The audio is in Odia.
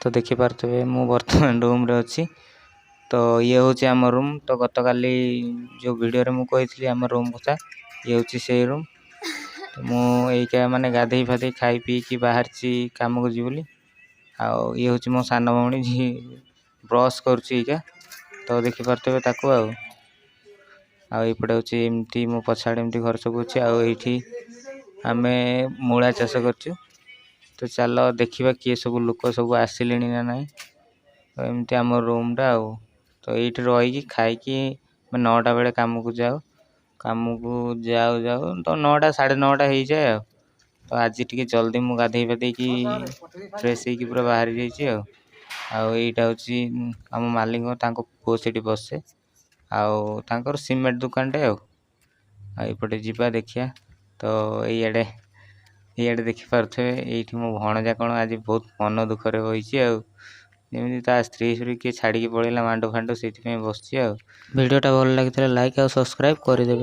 ତ ଦେଖିପାରୁଥିବେ, ମୁଁ ବର୍ତ୍ତମାନ ରୁମ୍ରେ ଅଛି। ତ ଇଏ ହେଉଛି ଆମ ରୁମ୍। ତ ଗତକାଲି ଯେଉଁ ଭିଡ଼ିଓରେ ମୁଁ କହିଥିଲି ଆମ ରୁମ୍ କଥା, ଇଏ ହେଉଛି ସେଇ ରୁମ୍। ତ ମୁଁ ଏଇକା ମାନେ ଗାଧେଇ ଫାଧେଇ ଖାଇ ପିଇକି ବାହାରିଛି କାମକୁ ଯିବି ବୋଲି। ଆଉ ଇଏ ହେଉଛି ମୋ ସାନ ଭଉଣୀ, ଯିଏ ବ୍ରସ୍ କରୁଛି ଏଇକା। ତ ଦେଖିପାରୁଥିବେ ତାକୁ। ଆଉ ଆଉ ଏଇପଟେ ହେଉଛି ଏମିତି, ମୋ ପଛଆଡ଼େ ଏମିତି ଘର ସବୁ ଅଛି। ଆଉ ଏଇଠି ଆମେ ମୂଳା ଚାଷ କରିଛୁ। ତ ଚାଲ ଦେଖିବା କିଏ ସବୁ ଲୋକ ସବୁ ଆସିଲେଣି ନା ନାହିଁ। ତ ଏମିତି ଆମ ରୁମ୍ଟା। ଆଉ ତ ଏଇଠି ରହିକି ଖାଇକି 9ଟା ବେଳେ କାମକୁ ଯାଉ। କାମକୁ ଯାଉ ଯାଉ ତ 9ଟା 9:30 ହେଇଯାଏ। ଆଉ ତ ଆଜି ଟିକେ ଜଲ୍ଦି ମୁଁ ଗାଧେଇ ପାଧେଇକି ଫ୍ରେଶ୍ ହେଇକି ପୁରା ବାହାରି ଯାଇଛି। ଆଉ ଆଉ ଏଇଟା ହେଉଛି ଆମ ମାଲିକ, ତାଙ୍କ ପୁଅ ସେଠି ବସେ। ଆଉ ତାଙ୍କର ସିମେଣ୍ଟ ଦୋକାନଟେ। ଆଉ ଆଉ ଏପଟେ ଯିବା ଦେଖିବା। ତ ଏଇଆଡ଼େ ଏଇଆଡ଼େ ଦେଖିପାରୁଥିବେ, ଏଇଠି ମୋ ଭଣଜା କ'ଣ ଆଜି ବହୁତ ମନ ଦୁଃଖରେ ବସିଛି। ଆଉ ଯେମିତି ତା ସ୍ତ୍ରୀ ଫ୍ରି କିଏ ଛାଡ଼ିକି ପଳେଇଲା ମାଣ୍ଡୁ ଫାଣ୍ଡୁ, ସେଇଥିପାଇଁ ବସିଛି। ଆଉ ଭିଡ଼ିଓଟା ଭଲ ଲାଗିଥିଲେ ଲାଇକ୍ ଆଉ ସବସ୍କ୍ରାଇବ୍ କରିଦେବେ।